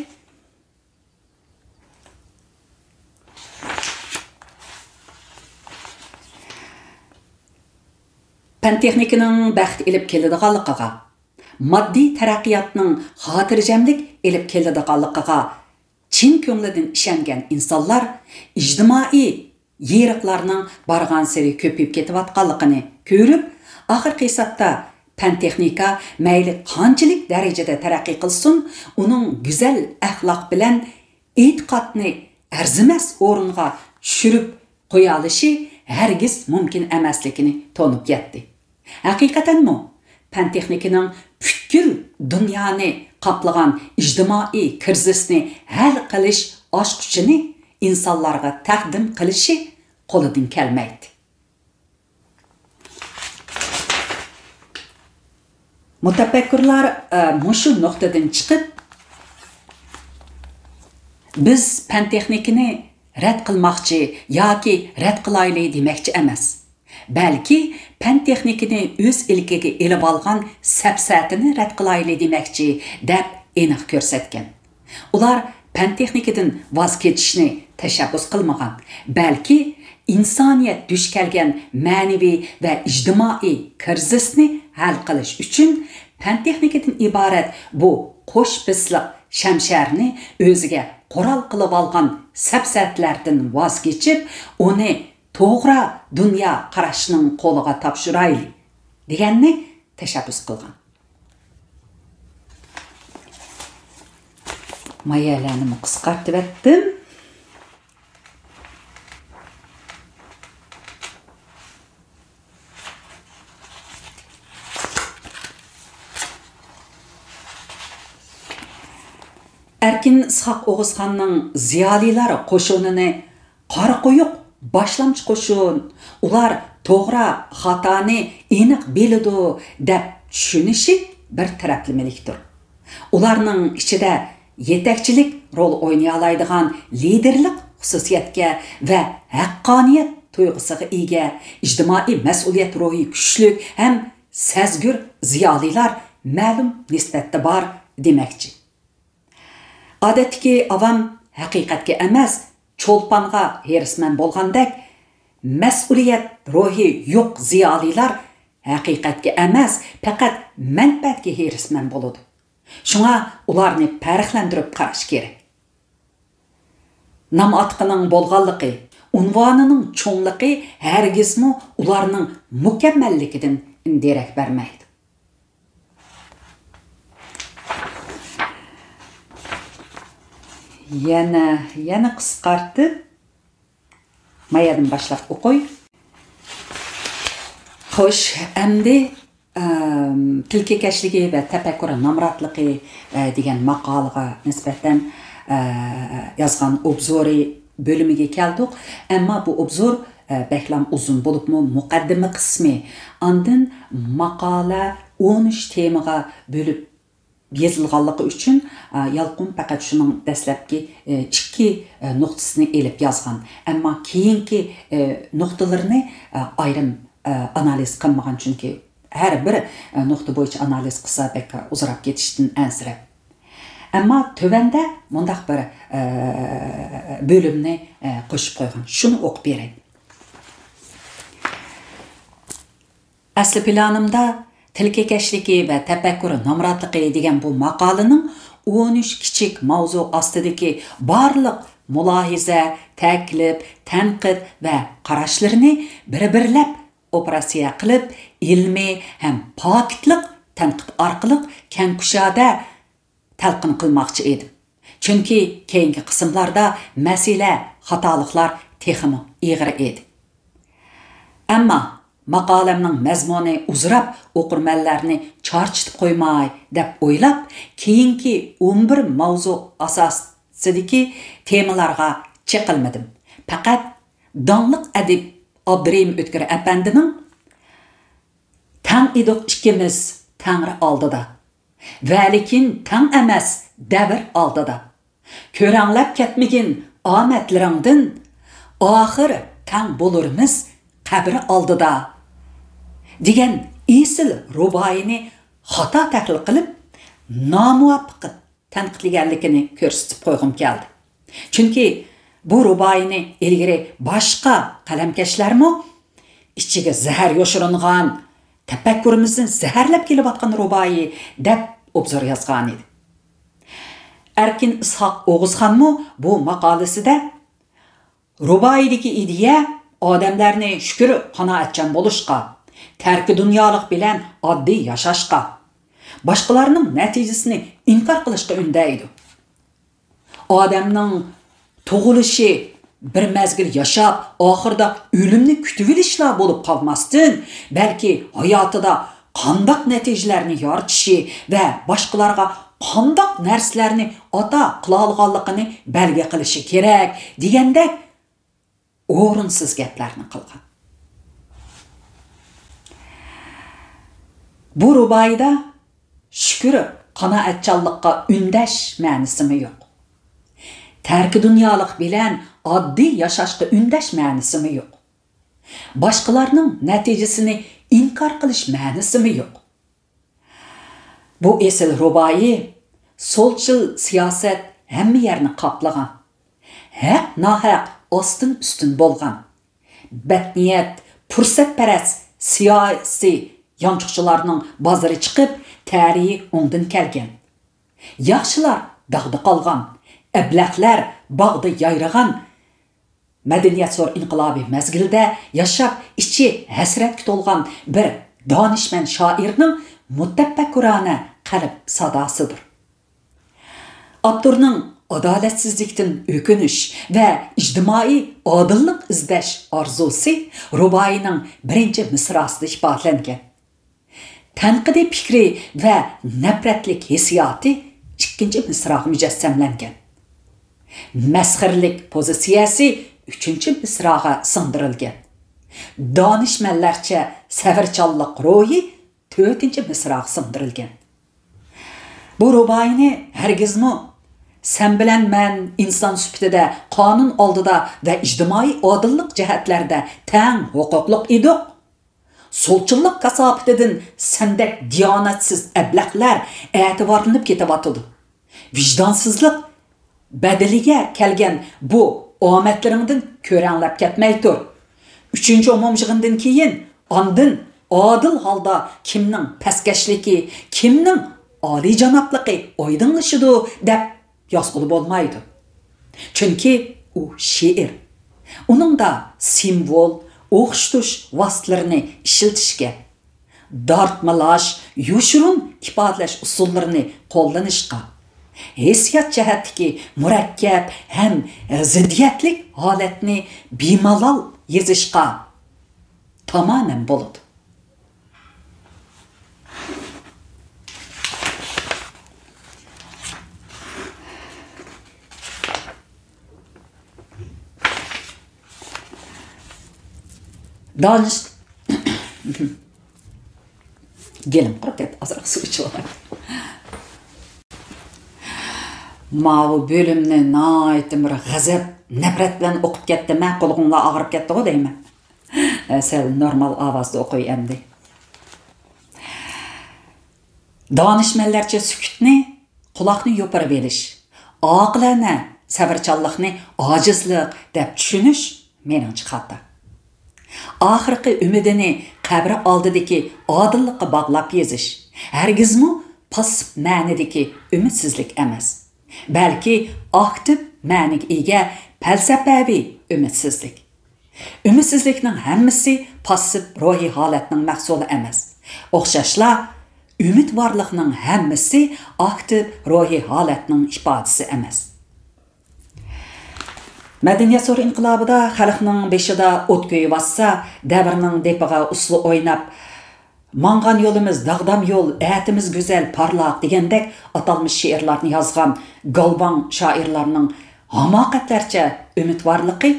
پەن-تېخنىكىنىڭ بەخت ئېلىپ كېلىدىغانلىقىغا، ماددىي تەرەققىياتنىڭ خاتىرجەملىك ئېلىپ كېلىدىغانلىقىغا چىن كۆڭلىدىن ئىشەنگەن ئىنسانلار ئىجتىمائىي يېرىقلارنىڭ بارغانسېرى كۆپىيىپ كېتىۋاتقانلىقىنى كۆرۈپ، ئاخىرقى ھېسابتا پەن-تېخنىكا مەيلى قانچىلىك دەرىجىدە تەرەققىي قىلسۇن، ئۇنىڭ گۈزەل ئەخلاق بىلەن ئېتىقادنى ئەرزىمەس ئورۇنغا چۈشۈرۈپ قويالىشى ھەرگىز مۇمكىن ئەمەسلىكىنى تونۇپ يەتتى. ھەقىقەتەنمۇ، پەن-تېخنىكىنىڭ پۈتكۈل دۇنيانى قاپلىغان ئىجتىمائىي كىرىزىسنى ھەل قىلىش ئاچقۇچىنى ئىنسانلارغا تەقدىم قىلىشى قولىدىن كەلمەيتتى. مۇتەپەككۇرلار، ئە، مۇشۇ نۇقتىدىن چىقىپ، بىز پەن-تېخنىكىنى رەت قىلماقچى ياكى رەت قىلايلى دېمەكچى ئەمەس، بەلكى پەن-تېخنىكىنى ئۆز ئىلكىگە ئېلىۋالغان سەپسەتىنى رەت قىلايلى دېمەكچى، دەپ ئېنىق كۆرسەتكەن. ئۇلار پەن-تېخنىكىدىن ۋاز كېچىشنى تەشەببۇس قىلمىغان، بەلكى ئىنسانىيەت دۇچ كەلگەن مەنىۋى ۋە ئىجتىمائىي كىرىزىسنى ھەل قىلىش ئۈچۈن پەن-تېخنىكىدىن ئىبارەت بۇ قوش پىسلىق شەمشەرنى ئۆزىگە قورال قىلىۋالغان سەپسەتىلەردىن ۋاز كېچىپ، ئۇنى توغرا دۇنيا قاراشنىڭ قولىغا تاپشۇرايلى، دېگەننى تەشەببۇس قىلغان. مايەلەرنىمۇ قىسقارتىۋەتتىم. ئەركىن ئىسھاق ئوغۇزخاننىڭ زىيالىيلار قوشۇنىنى قارا قويۇق باشلامچى قوشۇن، ئۇلار توغرا خاتانى ئېنىق بىلىدۇ، دەپ چۈشىنىشى بىر تەرەپلىمىلىكتۇر. ئۇلارنىڭ ئىچىدە يېتەكچىلىك رول ئوينىيالايدىغان لىدېرلىق خۇسۇسىيەتكە ۋە ھەققانىيەت تۇيغۇسىغا ئىگە، ئىجتىمائىي مەسئۇلىيەت روھى كۈچلۈك ھەم سەزگۈر زىيالىيلار مەلۇم نىسبەتتە بار دېمەكچى. ئادەتتىكى ئاۋام ھەقىقەتكە ئەمەس، چولپانغا ھېرىسمەن بولغاندەك، مەسئۇلىيەت روھى يوق زىيالىيلار ھەقىقەتكە ئەمەس، پەقەت مەنپەئەتكە ھېرىسمەن بولىدۇ. شۇڭا ئۇلارنى پەرقلەندۈرۈپ قاراش كېرەك. نام-ئاتىقىنىڭ بولغانلىقى، ئۇنۋانىنىڭ چوڭلۇقى ھەرگىزمۇ ئۇلارنىڭ مۇكەممەللىكىدىن دېرەك بەرمەيدۇ. يەنە، يەنە قىسقارتىپ، مايەدىن باشلاپ ئوقۇي. خوش، ئەمدى، ئەم، تىلكىكەشلىكى ۋە تەپەككۇر نامراتلىقى، ئە، دېگەن ماقالىغا نىسبەتەن، ئە، يازغان ئوبزورى بۆلۈمىگە كەلدۇق. ئەمما بۇ ئوبزور، ئە، بەكلام ئۇزۇن بولۇپمۇ مۇقەددىمە قىسمى. ئاندىن ماقالە ئون ئۈچ تېمىغا بۆلۈپ يېزىلغانلىقى ئۈچۈن، ئا، يالقۇن پەقەت شۇنىڭ دەسلەپكى، ئە، ئىككى، ئە، نۇقتىسىنى ئېلىپ يازغان. ئەمما كېيىنكى، ئە، نۇقتىلىرىنى، ئە، ئايرىم، ئە، ئانالىز قىلمىغان، چۈنكى ھەر بىر، ئە، نۇقتا بويىچە ئانالىز قىلسا بەك ئۇزىراپ كېتىشتىن ئەنسىرەپ. ئەمما تۆۋەندە مۇنداق بىر، ئە، بۆلۈمنى، ئە، قوشۇپ قويغان. شۇنى ئوقۇپ بېرەي. ئەسلى پىلانىمدا تىلكىكەشلىكى ۋە تەپەككۇر نامراتلىقى دېگەن بۇ ماقالىنىڭ ئون ئۈچ كىچىك ماۋزۇ ئاستىدىكى بارلىق مۇلاھىزە، تەكلىپ، تەنقىد ۋە قاراشلىرىنى بىر-بىرلەپ ئوپېراتسىيە قىلىپ، ئىلمىي ھەم پاكىتلىق تەنقىد ئارقىلىق كەڭ كۇشادە تەلقىن قىلماقچى ئىدىم. چۈنكى كېيىنكى قىسىملاردا مەسىلە، خاتالىقلار تېخىمۇ ئېغىر ئىدى. ئەمما ماقالەمنىڭ مەزمۇنى ئۇزىراپ، ئوقۇرمەنلەرنى چارچىتىپ قويماي دەپ ئويلاپ، كېيىنكى ئون بىر ماۋزۇ ئاساسىدىكى تېمىلارغا چېقىلمىدىم. پەقەت داڭلىق ئەدىب ئابدۇرېھىم ئۆتكۈر ئەپەندىنىڭ «تەڭ ئىدۇق ئىككىمىز تەڭرى ئالدىدا، ۋەلىكىن تەڭ ئەمەس دەۋر ئالدىدا. كۆرەڭلەپ كەتمىگىن ئامەتلىرىڭدىن، ئاخىر تەڭ بولۇرمىز قەبرە ئالدىدا» دېگەن ئېسىل رۇبائىينى خاتا تەھلىل قىلىپ، نامۇۋاپىق تەنقىدلىگەنلىكىنى كۆرسىتىپ قويغۇم كەلدى. چۈنكى بۇ رۇبائىينى ئىلگىرى باشقا قەلەمكەشلەرمۇ «ئىچىگە زەھەر يوشۇرۇنغان، تەپەككۇرىمىزنى زەھەرلەپ كېلىۋاتقان رۇبائىي» دەپ ئوبزور يازغانىدى. ئەركىن ئىسھاق ئوغۇزخانمۇ بۇ ماقالىسىدە، رۇبائىيدىكى ئىدىيە ئادەملەرنى شۈكۈر قانائەتچان بولۇشقا، تەركى دۇنيالىق بىلەن ئاددىي ياشاشقا، باشقىلارنىڭ نەتىجىسىنى ئىنكار قىلىشقا ئۈندەيدۇ. ئادەمنىڭ تۇغۇلۇشى، بىر مەزگىل ياشاپ، ئاخىرىدا ئۆلۈمنى كۈتۈۋېلىشلا بولۇپ قالماستىن، بەلكى ھاياتىدا قانداق نەتىجىلەرنى يارىتىشى ۋە باشقىلارغا قانداق نەرسىلەرنى ئاتا قىلالىغانلىقىنى بەلگە قىلىشى كېرەك، دېگەندەك ئورۇنسىز گەپلەرنى قىلغان. بۇ رۇبائىيدا شۈكۈر قانائەتچانلىققا ئۈندەش مەنىسىمۇ يوق. تەركى دۇنيالىق بىلەن ئاددىي ياشاشقا ئۈندەش مەنىسىمۇ يوق. باشقىلارنىڭ نەتىجىسىنى ئىنكار قىلىش مەنىسىمۇ يوق. بۇ ئېسىل رۇبائىي، سولچىل سىياسەت ھەممە يەرنى قاپلىغان، ھەق-ناھەق ئاستىن-ئۈستۈن بولغان، بەتنىيەت، پۇرسەتپەرەس سىياسىي يانچۇقچىلارنىڭ بازىرى چىقىپ، تەرىيى ئوڭدىن كەلگەن. ياخشىلار داغدا قالغان، ئەبلەخلەر باغدا يايرىغان. مەدەنىيەت زور ئىنقىلابى مەزگىلىدە ياشاپ، ئىچى ھەسرەتكە تولغان بىر دانىشمەن شائىرنىڭ مۇتەپەككۇرانە قەلب ساداسىدۇر. ئاپتورنىڭ ئادالەتسىزلىكتىن ئۆكۈنۈش ۋە ئىجتىمائىي ئادىللىق ئىزدەش ئارزۇسى رۇبائىينىڭ بىرىنچى مىسراسىدا ئىپادىلەنگەن. تەنقىدىي پىكرى ۋە نەپرەتلىك ھېسسىياتى ئىككىنچى مىسراغا مۇجەسسەملەنگەن. مەسخىرىلىك پوزىتسىيەسى ئۈچىنچى مىسراغا سىڭدۈرۈلگەن. دانىشمەنلەرچە سەۋرچانلىق روھى تۆتىنچى مىسراغا سىڭدۈرۈلگەن. بۇ رۇبائىينى ھەرگىزمۇ «سەن بىلەن مەن ئىنسان سۈپىتىدە قانۇن ئالدىدا ۋە ئىجتىمائىي ئادىللىق جەھەتلەردە تەڭ ھوقۇقلۇق ئىدۇق. سولچىللىق كاساپىتىدىن سەندەك دىيانەتسىز ئەبلەخلەر ئەتىۋارلىنىپ كېتىۋاتىدۇ. ۋىجدانسىزلىق بەدىلىگە كەلگەن بۇ ئامەتلىرىڭدىن كۆرەڭلەپ كەتمەي تۇر. ئۈچىنچى ئومۇميىغىندىن كېيىن ئاندىن ئادىل ھالدا كىمنىڭ پەسكەشلىكى، كىمنىڭ ئالىيجانابلىقى ئايدىڭلىشىدۇ» دەپ يازغىلى بولمايدۇ. چۈنكى ئۇ شېئىر. ئۇنىڭدا سىمۋول، ئوخشىتىش ۋاسىتىلىرىنى ئىشلىتىشكە، دارتمىلاش، يوشۇرۇن ئىپادىلەش ئۇسۇللىرىنى قوللىنىشقا، ھېسسىيات جەھەتتىكى مۇرەككەپ ھەم زىددىيەتلىك ھالەتنى بىمالال يېزىشقا تامامەن بولىدۇ. دانىش-، گېلىم قۇرۇپ كەتتى، ئازراق سۇ ئىچىۋالاي. ماۋۇ بۆلۈمنى ناھايىتى بىر غەزەپ، نەپرەت بىلەن ئوقۇپ كەتتىم، ھە، قۇلىقىڭلار ئاغرىپ كەتتىغۇ دەيمەن. ھە، سەل نورمال ئاۋازدا ئوقۇي ئەمدى. دانىشمەنلەرچە سۈكۈتنى، قۇلاقنى يوپۇرۇۋېلىش، ئاقىلانە سەۋرچانلىقنى ئاجىزلىق دەپ چۈشىنىش مېنىڭچە خاتا. ئاخىرقى ئۈمىدىنى قەبرە ئالدىدىكى ئادىللىققا باغلاپ يېزىش ھەرگىزمۇ پاسسىپ مەنىدىكى ئۈمىدسىزلىك ئەمەس، بەلكى ئاكتىپ مەنىگە ئىگە پەلسەپەۋى ئۈمىدسىزلىك. ئۈمىدسىزلىكنىڭ ھەممىسى پاسسىپ روھىي ھالەتنىڭ مەھسۇلى ئەمەس. ئوخشاشلا، ئۈمىدۋارلىقنىڭ ھەممىسى ئاكتىپ روھىي ھالەتنىڭ ئىپادىسى ئەمەس. مەدەنىيەت زور ئىنقىلابىدا خەلقنىڭ بېشىدا ئوت كۆيۈۋاتسا، دەۋرنىڭ دېپىغا ئۇسسۇل ئويناپ، «ماڭغان يولىمىز داغدام يول، ئەتىمىز گۈزەل، پارلاق» دېگەندەك ئاتالمىش شېئىرلارنى يازغان گالۋاڭ شائىرلارنىڭ ھاماقەتلەرچە ئۈمىدۋارلىقى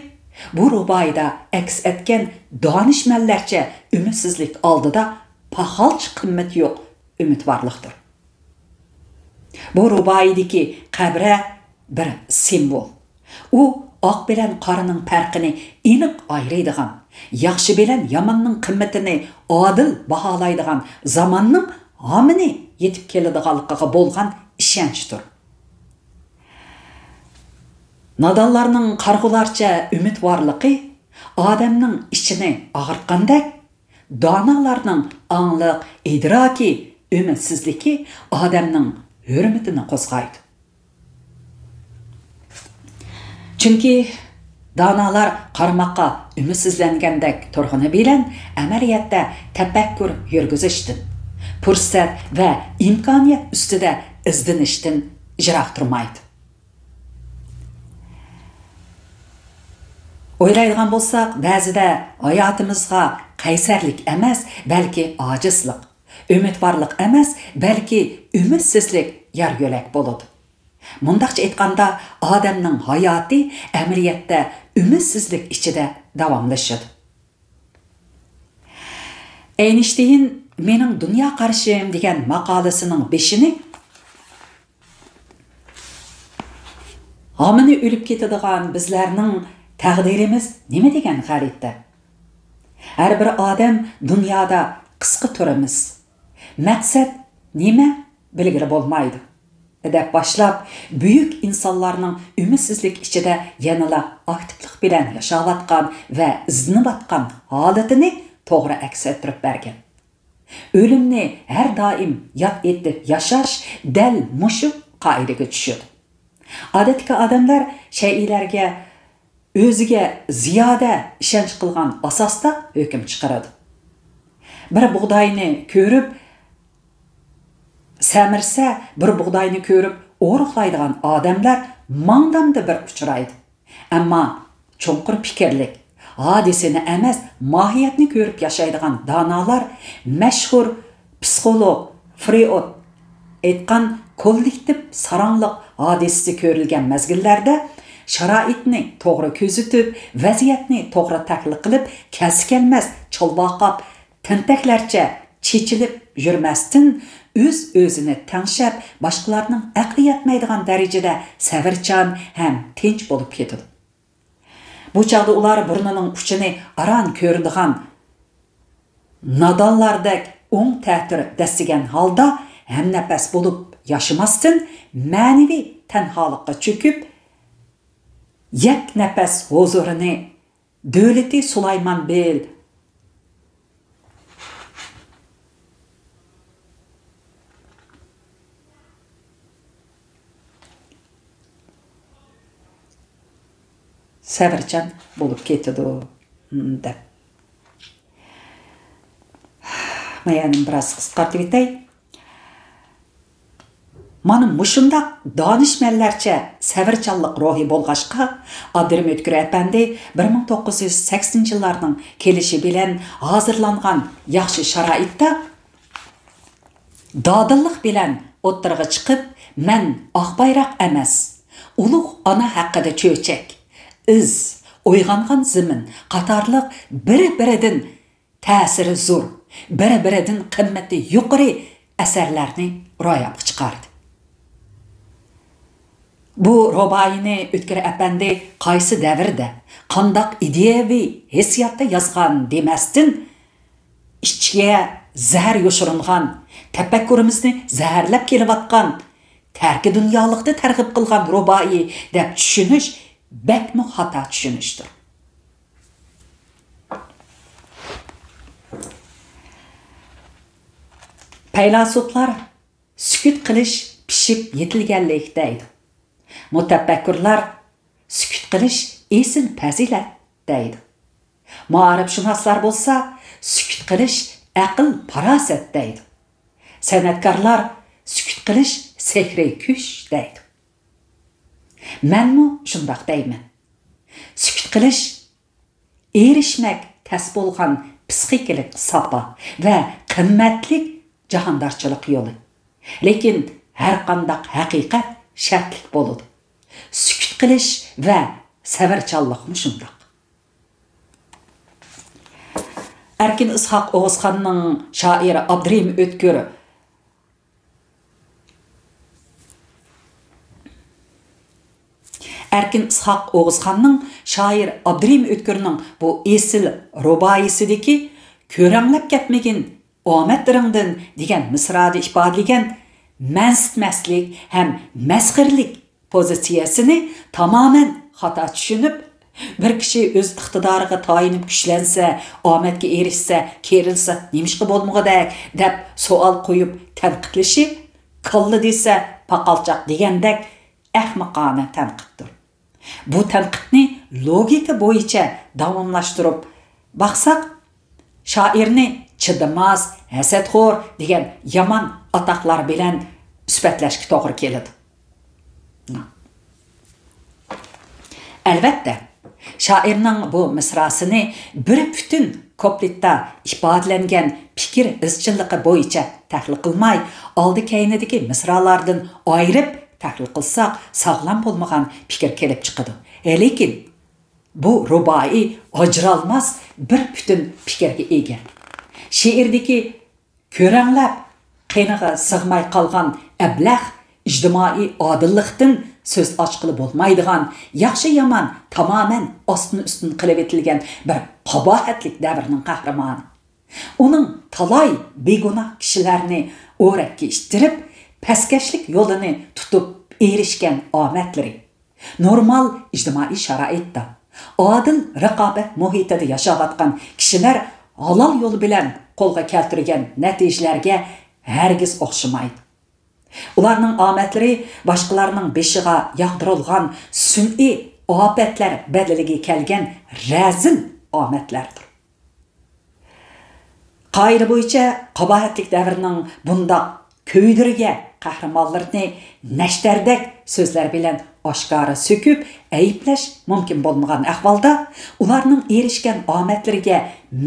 بۇ رۇبائىيدا ئەكس ئەتكەن دانىشمەنلەرچە ئۈمىدسىزلىك ئالدىدا پاخالچە قىممىتى يوق ئۈمىدۋارلىقتۇر. بۇ رۇبائىيدىكى قەبرە بىر سىمۋول. ئۇ ئاق بىلەن قارىنىڭ پەرقىنى ئېنىق ئايرىيدىغان، ياخشى بىلەن ياماننىڭ قىممىتىنى ئادىل باھالايدىغان زاماننىڭ ھامىنى يېتىپ كېلىدىغانلىقىغا بولغان ئىشەنچتۇر. نادانلارنىڭ قارىغۇلارچە ئۈمىدۋارلىقى ئادەمنىڭ ئىچىنى ئاغرىتقاندەك، دانالارنىڭ ئاڭلىق، ئىدراكىي ئۈمىدسىزلىكى ئادەمنىڭ ھۆرمىتىنى قوزغايدۇ. چۈنكى دانالار قارىماققا ئۈمىدسىزلەنگەندەك تۇرغىنى بىلەن، ئەمەلىيەتتە تەپەككۇر يۈرگۈزۈشتىن، پۇرسەت ۋە ئىمكانىيەت ئۈستىدە ئىزدىنىشتىن يىراق تۇرمايدۇ. ئويلايدىغان بولساق، بەزىدە ھاياتىمىزغا قەيسەرلىك ئەمەس، بەلكى ئاجىزلىق، ئۈمىدۋارلىق ئەمەس، بەلكى ئۈمىدسىزلىك يار يۆلەك بولىدۇ. مۇنداقچە ئېيتقاندا، ئادەمنىڭ ھاياتى ئەمەلىيەتتە ئۈمىدسىزلىك ئىچىدە داۋاملىشىدۇ. ئەينىشتىين «مېنىڭ دۇنيا قارىشىم» دېگەن ماقالىسىنىڭ بېشىنى «ھامىنى ئۆلۈپ كېتىدىغان بىزلەرنىڭ تەقدىرىمىز نېمە دېگەن غەلىتە؟ ھەر بىر ئادەم دۇنيادا قىسقا تۇرىمىز. مەقسەت نېمە؟ بىلگىلى بولمايدۇ» دەپ باشلاپ، بۈيۈك ئىنسانلارنىڭ ئۈمىدسىزلىك ئىچىدە يەنىلا ئاكتىپلىق بىلەن ياشاۋاتقان ۋە ئىزدىنىۋاتقان ھالىتىنى توغرا ئەكس ئەتتۈرۈپ بەرگەن. ئۆلۈمنى ھەر دائىم ياد ئېتىپ ياشاش دەل مۇشۇ قائىدىگە چۈشىدۇ. ئادەتتىكى ئادەملەر شەيئىلەرگە ئۆزىگە زىيادە ئىشەنچ قىلغان ئاساستا ھۆكۈم چىقىرىدۇ. بىر بۇغداينى كۆرۈپ سەمرىسە، بىر بۇغداينى كۆرۈپ ئورۇقلايدىغان ئادەملەر ماڭدامدا بىر ئۇچرايدۇ. ئەمما چوڭقۇر پىكىرلىك، ھادىسىنى ئەمەس، ماھىيەتنى كۆرۈپ ياشايدىغان دانالار مەشھۇر پسىخولوگ فرېئۇد ئېيتقان كوللېكتىپ ساراڭلىق ھادىسىسى كۆرۈلگەن مەزگىللەردە شارائىتنى توغرا كۆزىتىپ، ۋەزىيەتنى توغرا تەھلىل قىلىپ، كەلسە كەلمەس چالۋاقاپ، تەنتەكلەرچە چېچىلىپ يۈرمەستىن، ئۆز-ئۆزىنى تەڭشەپ، باشقىلارنىڭ ئەقلى يەتمەيدىغان دەرىجىدە سەۋرچان ھەم تىنچ بولۇپ كېتىدۇ. بۇ چاغدا ئۇلار بۇرنىنىڭ ئۇچىنى ئاران كۆرىدىغان نادانلاردەك ئوڭ تەتۈر دەسسىگەن ھالدا ھەمنەپەس بولۇپ ياشىماستىن، مەنىۋى تەنھالىققا چۆكۈپ، يەكنەپەس ھۇزۇرىنى دۆلىتى سۇلايمان بىل سەۋرچان بولۇپ كېتىدۇ، دەپ. مەيەنىم بىراز قىسقارتىۋېتەي. مانا مۇشۇنداق دانىشمەنلەرچە سەۋرچانلىق روھى بولغاچقا، ئابدۇرېھىم ئۆتكۈر ئەپەندى بىر مىڭ توققۇز يۈز سەكسىنىنچى يىللارنىڭ كېلىشى بىلەن ھازىرلانغان ياخشى شارائىتتا دادىللىق بىلەن ئوتتۇرىغا چىقىپ، مەن ئاق بايراق ئەمەس، ئۇلۇغ ئانا ھەققىدە چۆچەك، ئىز، ئويغانغان زېمىن قاتارلىق بىر-بىرىدىن تەسىرى زور، بىر-بىرىدىن قىممىتى يۇقىرى ئەسەرلەرنى روياپقا چىقاردى. بۇ رۇبائىينى ئۆتكۈر ئەپەندى قايسى دەۋردە، قانداق ئىدىيەۋى ھېسسىياتتا يازغان دېمەستىن، ئىچىگە زەھەر يوشۇرۇنغان، تەپەككۇرىمىزنى زەھەرلەپ كېلىۋاتقان تەركى دۇنيالىقنى تەرغىب قىلغان رۇبائىي دەپ چۈشىنىش بەكمۇ خاتا چۈشىنىشتۇر. پەيلاسوپلار سۈكۈت قىلىش پىشىپ يېتىلگەنلىك دەيدۇ. مۇتەپەككۇرلار سۈكۈت قىلىش ئېسىل پەزىلەت دەيدۇ. مائارىپشۇناسلار بولسا سۈكۈت قىلىش ئەقىل پاراسەت دەيدۇ. سەنئەتكارلار سۈكۈت قىلىش سېھرىي كۈچ دەيدۇ. مەنمۇ شۇنداق دەيمەن. سۈكۈت قىلىش ئېرىشمەك تەس بولغان پىسخىكىلىق ساپا ۋە قىممەتلىك جاھاندارچىلىق يولى. لېكىن ھەرقانداق ھەقىقەت شەرتلىك بولىدۇ. سۈكۈت قىلىش ۋە سەۋرچانلىقمۇ شۇنداق. ئەركىن ئىسھاق ئوغۇزخاننىڭ شائىر ئابدۇرېھىم ئۆتكۈر ئەركىن ئىسھاق ئوغۇزخاننىڭ شائىر ئابدۇرېھىم ئۆتكۈرنىڭ بۇ ئېسىل رۇبائىيسىدىكى «كۆرەڭلەپ كەتمىگىن، ئامەتلىرىڭدىن» دېگەن مىسرادا ئىپادىلىگەن مەنسىتمەسلىك ھەم مەسخىرىلىك پوزىتسىيەسىنى تامامەن خاتا چۈشىنىپ، بىر كىشى ئۆز ئىقتىدارىغا تايىنىپ كۈچلەنسە، ئامەتكە ئېرىشسە، كېرىلسە نېمىشقا بولمىغۇدەك دەپ سوئال قويۇپ تەنقىدلىشى، كاللا دېسە پاقالچاق دېگەندەك ئەخمىقانە تەنقىدتۇر. بۇ تەنقىدنى لوگىكا بويىچە داۋاملاشتۇرۇپ باقساق، شائىرنى چىدىماس، ھەسەتخور دېگەن يامان ئاتاقلار بىلەن سۈپەتلەشكە توغرا كېلىدۇ. ئەلۋەتتە، شائىرنىڭ بۇ مىسراسىنى بىر پۈتۈن كۇپلېتتا ئىپادىلەنگەن پىكىر ئىزچىللىقى بويىچە تەھلىل قىلماي، ئالدى-كەينىدىكى مىسرالاردىن ئايرىپ تەھلىل قىلساق، ساغلام بولمىغان پىكىر كېلىپ چىقىدۇ. لېكىن، بۇ رۇبائىي ئاجرالماس بىر پۈتۈن پىكىرگە ئىگە. شېئىردىكى كۆرەڭلەپ قېنىغا سىغماي قالغان ئەبلەخ ئىجتىمائىي ئادىللىقتىن سۆز ئاچقىلى بولمايدىغان، ياخشى-يامان تامامەن ئاستىن-ئۈستۈن قىلىۋېتىلگەن بىر قاباھەتلىك دەۋرنىڭ قەھرىمانى. ئۇنىڭ تالاي بىگۇناھ كىشىلەرنى ئورەككە ئىتتىرىپ، پەسكەشلىك يولىنى تۇتۇپ ئېرىشكەن ئامەتلىرى، نورمال ئىجتىمائىي شارائىتتا، ئادىل رىقابەت مۇھىتىدا ياشاۋاتقان كىشىلەر ھالال يول بىلەن قولغا كەلتۈرگەن نەتىجىلەرگە ھەرگىز ئوخشىمايدۇ. ئۇلارنىڭ ئامەتلىرى باشقىلارنىڭ بېشىغا ياغدۇرۇلغان سۈنئىي ئاپەتلەر بەدىلىگە كەلگەن رەزىل ئامەتلەردۇر. قائىدە بويىچە قاباھەتلىك دەۋرنىڭ بۇنداق كۆيدۈرگە قەھرىمانلىرىنى نەشتەردەك سۆزلەر بىلەن ئاشكارا سۆكۈپ ئەيىبلەش مۇمكىن بولمىغان ئەھۋالدا، ئۇلارنىڭ ئېرىشكەن ئامەتلىرىگە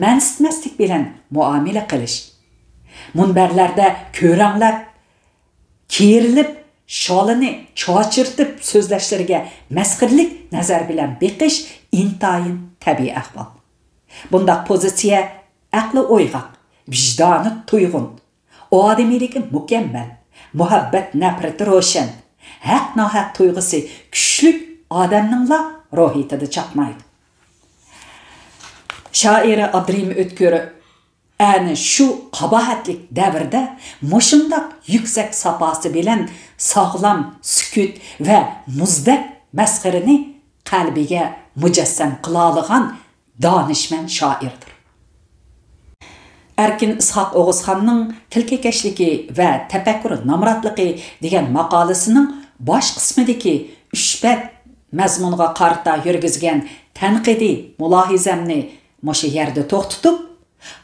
مەنسىتمەسلىك بىلەن مۇئامىلە قىلىش، مۇنبەرلەردە كۆرەڭلەپ، كېرىلىپ، شالىنى چاچرىتىپ سۆزلەشلىرىگە مەسخىرىلىك نەزەر بىلەن بېقىش ئىنتايىن تەبىئىي ئەھۋال. بۇنداق پوزىتسىيە ئەقلى ئويغاق، ۋىجدانى تويغۇن، ئادىمىيلىكى مۇكەممەل، مۇھەببەت نەپرىتى روشەن، ھەق-ناھەق تۇيغۇسى كۈچلۈك ئادەمنىڭلا روھىيىتىدە چاقنايدۇ. شائىر ئابدۇرېھىم ئۆتكۈر ئەنە شۇ قاباھەتلىك دەۋردە مۇشۇنداق يۈكسەك ساپاسى بىلەن ساغلام سۈكۈت ۋە مۇزدەك مەسخىرىنى قەلبىگە مۇجەسسەم قىلالىغان دانىشمەن شائىردۇر. ئەركىن ئىسھاق ئوغۇزخاننىڭ تىلكىكەشلىكى ۋە تەپەككۇر نامراتلىقى دېگەن ماقالىسىنىڭ باش قىسمىدىكى ئۈچ بەت مەزمۇنغا قارىتا يۈرگۈزگەن تەنقىدىي مۇلاھىزەمنى مۇشۇ يەردە توختىتىپ،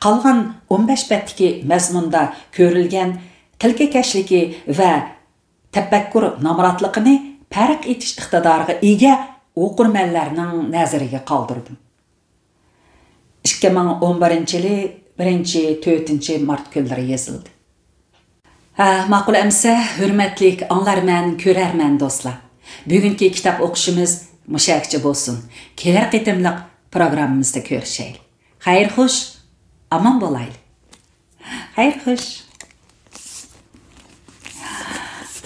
قالغان ئون بەش بەتتىكى مەزمۇندا كۆرۈلگەن تىلكىكەشلىكى ۋە تەپەككۇر نامراتلىقىنى پەرق ئېتىش ئىقتىدارىغا ئىگە ئوقۇرمەنلەرنىڭ نەزىرىگە قالدۇردۇم. ئىككى مىڭ ئون بىرىنچى يىلى بىرىنچى، تۆتىنچى مارت كۈنلىرى يېزىلدى. ھە، ماقۇل ئەمىسە، ھۆرمەتلىك ئاڭلارمەن، كۆرەرمەن دوستلار. بۈگۈنكى كىتاب ئوقۇشىمىز مۇشەگىچە بولسۇن. كېلەر قېتىملىق پروگراممىمىزدا كۆرۈشەيلى. خەير خوش، ئامان بولايلى. خەير خوش.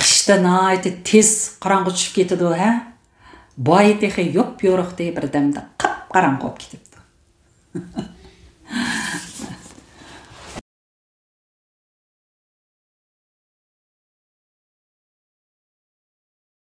قىشتا ناھايىتى تېز قاراڭغۇ چۈشۈپ كېتىدۇ، ھە؟ بايا تېخى يوپيورۇقتى، بىردەمدە قاپقاراڭغۇ بولۇپ كېتىپتۇ.